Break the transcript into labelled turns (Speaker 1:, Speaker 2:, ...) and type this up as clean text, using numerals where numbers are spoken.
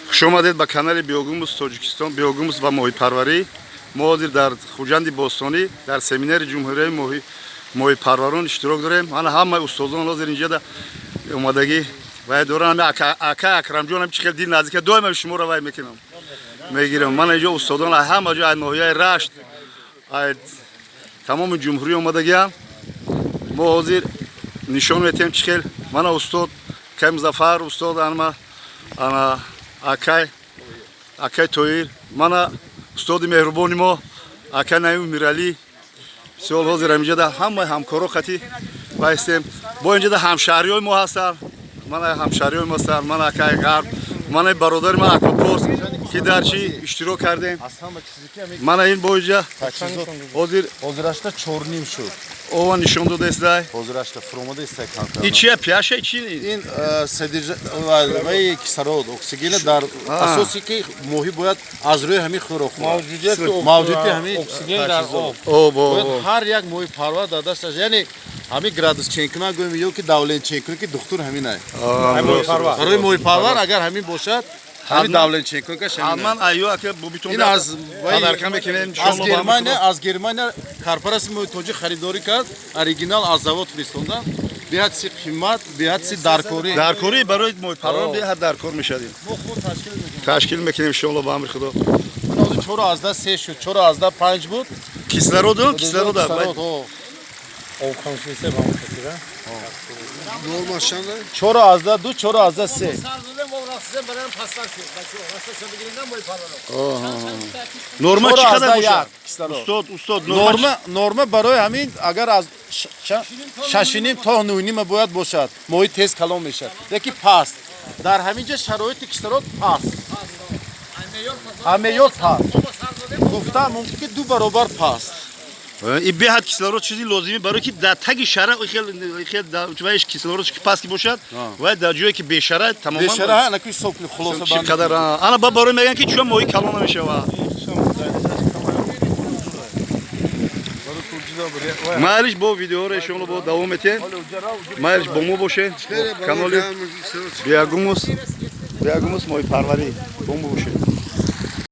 Speaker 1: Хуш омадед ба канали Биогумус Тоҷикистон, Биогумус ва моҳипарварӣ. Мо ҳозир дар Хуҷанди бостонӣ дар семинари ҷумҳурияи моҳипарварон иштирок дорем. Ана ҳамаи устозон ҳозир инҷа омадагӣ вай дорам. Ака Акрамҷон ҳам чӣ хел дил наздика, доимо шуморо вай мекунам, мегирам. Мана инҷо устодон ҳама ҷо, аз ноҳияи Рашт, аз тамоми ҷумҳурӣ омадагиам. Мо ҳозир нишон метиҳем чӣ хел. Мана устод Кай Музаффар, устод анма, ана акай Тоир, мана устоди меҳрубони мо акай Наим Миралӣ. Бисёр ҳозир ҳаминҷода ҳамаи ҳамкоро қатӣ вайстем. Бо инҷода ҳамшаҳриҳои мо ҳастанд, мана ҳамшаҳриҳои мо ҳастанд, мана акай Ғарб, мана бародари ман Акопорс, ки дар чӣ иштирок кардем. Мана ин бо инҷа ҳозир
Speaker 2: Ҳозирашта 4,5 шуд.
Speaker 1: Ова нишон додаистай.
Speaker 2: Ҳозирашта фуромада истай.
Speaker 1: Ин чия, пиаша чи?
Speaker 2: Ин ваи кислород, оксигена дар асосе ки моҳӣ бояд аз рӯи ҳамин хӯрок хӯрад. Мавҷудияти ҳамин
Speaker 3: оксиген дар об.
Speaker 2: Бояд ҳар як моҳипарвар дар дасташ, яъне ҳамин градус ченкунак гӯем ё ки давление ченкунак, ки духтур ҳаминай. Барои моҳипарвар агар ҳамин бошад, ҳамин давление ченкунакаш ҳамин.
Speaker 1: Ҳаман айё ака бубитон.
Speaker 2: Ин аз
Speaker 1: падарка мекунем.
Speaker 2: Аз Германия корпорация мои тоҷик харидорӣ кард, оригинал аз завод фиристондан. Беҳад си қимат, беҳад си даркорӣ.
Speaker 1: Даркорӣ барои моҳипарвар беҳад даркор мешавад. Ташкил мекунем, иншоалло, ба амри Худо.
Speaker 2: 4,3 шуд, 4,5 буд.
Speaker 1: Кислороду, кислорода.
Speaker 3: Об кам шудиса ба хотира.
Speaker 2: 4,2, 4,3.
Speaker 1: Норма чӣ қадар бошад?
Speaker 2: Кислород.
Speaker 1: Устод, устод,
Speaker 2: Норма барои ҳамин агар аз 6,5 то 9,5 бояд бошад, моҳӣ тез калон мешавад. Леки паст дар ҳамин ҷа шароити кислород паст, меъёр паст гуфта мумкин ки ду баробар паст.
Speaker 1: И беҳад кислород чизи лозимӣ, барои ки дар таги шара хел хел вайш кислород ки паст ки бошад, вай дар ҷое ки бешара тамоман.
Speaker 2: Бешара ана ки ҳисоб кунӣ, хулоса.
Speaker 1: Чӣ қадар ана ба барои мегӯянд, ки чун моҳӣ калон намешавад. Майлиш, бо видеоро иншоалло бо давом метиҳем. Майлиш, бо мо бошед. Канали Биогумус, Биогумус моҳипарварӣ, бо мо бошед.